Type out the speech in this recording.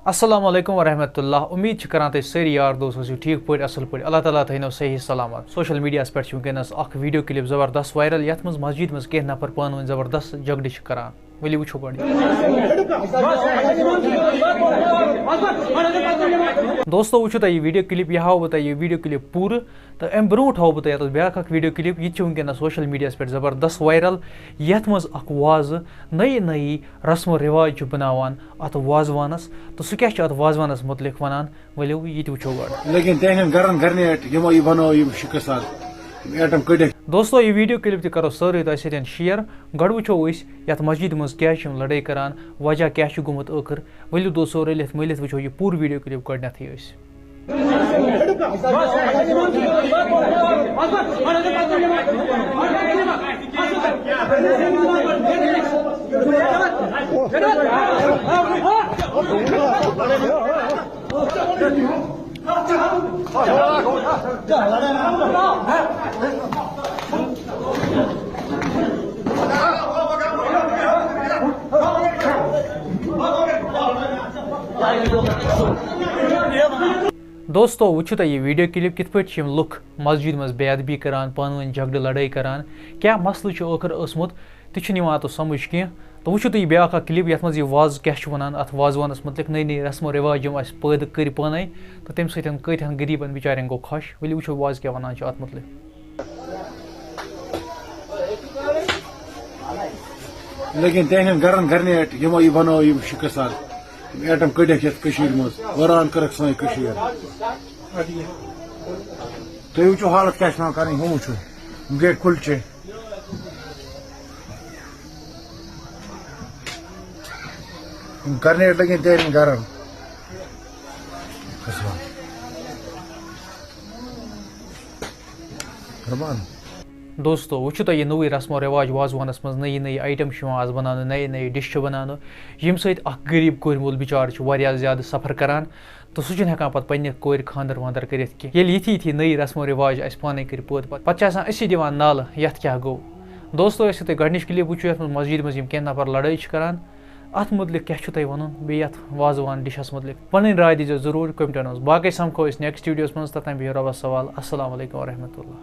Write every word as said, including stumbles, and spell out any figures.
السلام علیکم ورحمۃ اللہ۔ امید چھِ کران تُہۍ سٲری یار دوست ٲسِو ٹھیٖک پٲٹھۍ، اصل پٲٹھۍ۔ اللہ تعالیٰ تھٲینو صحیح سلامت۔ سوشل میڈیاہس پٮ۪ٹھ چھِ وٕنکیٚنس اکھ ویڈیو کلپ زبردست وائرل، یتھ منٛز مسجد منٛز کینٛہہ نفر پانہٕ ؤنۍ زبردست جھگڑٕ چھِ کران۔ ؤلِو وٕچھو گۄڈٕ۔ دوستو، وٕچھِو تُہۍ یہِ ویڈیو کلپ، یہِ ہاوو بہٕ تۄہہِ یہِ ویڈیو کلپ پوٗرٕ۔ تہٕ امہِ برونٛٹھ ہاوو بہٕ تۄہہِ یتھ بیاکھ اکھ ویڈیو کلپ، یہِ تہِ چھِ وٕنکیٚنس سوشل میڈیاہس پٮ۪ٹھ زبردست وائرل، یتھ منٛز اکھ وازٕ نٔیی نٔیی رسم و رواج چھُ بناوان اتھ وازوانس۔ تہٕ سُہ کیٛاہ چھُ اتھ وازوانس متعلق ونان، ؤلِو یہِ تہِ وٕچھو گۄڈٕ۔ لیکن تہنٛدٮ۪ن گرن گرنیٹ یِمو یہِ بنٲو یِم شِکہٕ سر، یِم ایٹم کٔڈِکھ۔ دوستو، یہِ ویڈیو کلپ تہِ کرو سٲرٕے تۄہہِ سۭتۍ شیئر۔ گۄڈٕ وٕچھو أسۍ یتھ مسجد منٛز کیٛازِ چھِ یِم لڑٲے کران، وجہ کیٛاہ چھُ گوٚمُت ٲخٕر۔ ؤلِو دوستو، رٔلِتھ مٔلِتھ وٕچھو یہِ پوٗرٕ ویڈیو کلپ گۄڈٕنیتھٕے أسۍ۔ دوستو، وٕچھِو تُہۍ یہِ ویڈیو کلپ، کِتھ پٲٹھۍ چھِ یِم لُکھ مسجد منٛز بے ادبی کران، پانہٕ ؤنۍ جھگڑٕ لڑٲے کران، کیٛاہ مسلہٕ چھُ ٲخٕر اوسمُت، تہِ چھُنہٕ یِوان اتھ سمجھ کینٛہہ۔ تہٕ وٕچھِو تُہۍ یہِ بیٛاکھ اکھ کلپ، یتھ منٛز یہِ وازٕ کیٛاہ چھُ ونان، اتھ وازوانس متعلق نٔے نٔے رسم و رواج یِم اسہِ پٲدٕ کٔرۍ پانے، تہٕ تمہِ سۭتۍ کۭتہن غریبن بچارٮ۪ن گوٚو خۄش۔ ؤلِو وٕچھو وازٕ کیٛاہ ونان چھُ اتھ متعلق۔ لیکن تہنٛدٮ۪ن گرن گرنیٹ یِمو یہِ بنٲو یِم شِکہٕ سر، یِم ایٹم کٔڈِکھ یتھ کٔشیٖرِ منٛز، وٲران کٔرٕکھ سٲنۍ کٔشیٖر۔ تُہۍ وٕچھِو حالت کیٛاہ چھِ پٮ۪وان کرٕنۍ، ہُم وٕچھِو، یِم گٔے کُلچہِ۔ یِم گرنیٹ لٔگۍ تہنٛدٮ۪ن گرن۔ قربان۔ دوستو، وٕچھِو تُہۍ یہِ نوٚوُے رسم و رواج وازوانس منٛز، نٔیی نٔیی آیٹم چھِ یِوان آز بناونہٕ، نٔیی نٔیی ڈِش چھِ بناونہٕ، ییٚمہِ سۭتۍ اکھ غریٖب کورِ مول بِچارٕ چھُ واریاہ زیادٕ سفر کران، تہٕ سُہ چھُنہٕ ہٮ۪کان پتہٕ پننہِ کورِ خانٛدر وانٛدر کٔرِتھ کینٛہہ۔ ییٚلہِ یِتھی یِتھی نٔیی رسم و رواج اَسہِ پانے کٔرۍ پٲدٕ، پتہٕ، پتہٕ چھِ آسان أسی دِوان نالہٕ، یتھ کیٛاہ گوٚو؟ دوستو، یۄس یہِ تُہۍ گۄڈنِچ کلپ وٕچھِو، یتھ منٛز مسجد منٛز یِم کینٛہہ نفر لڑٲے چھِ کران، اتھ متعلق کیٛاہ چھُو تۄہہِ ونُن، بیٚیہِ یتھ وازوان ڈِشس متعلق؟ پنٕنۍ راے دیٖزیو ضروٗر کمنٹن منٛز۔ باقٕے سمکھو أسۍ نیکسٹ ویڈیوس منٛز، توٚتام بِہِو رۄبس حوالہٕ۔ السلام علیکم ورحمۃ اللہ۔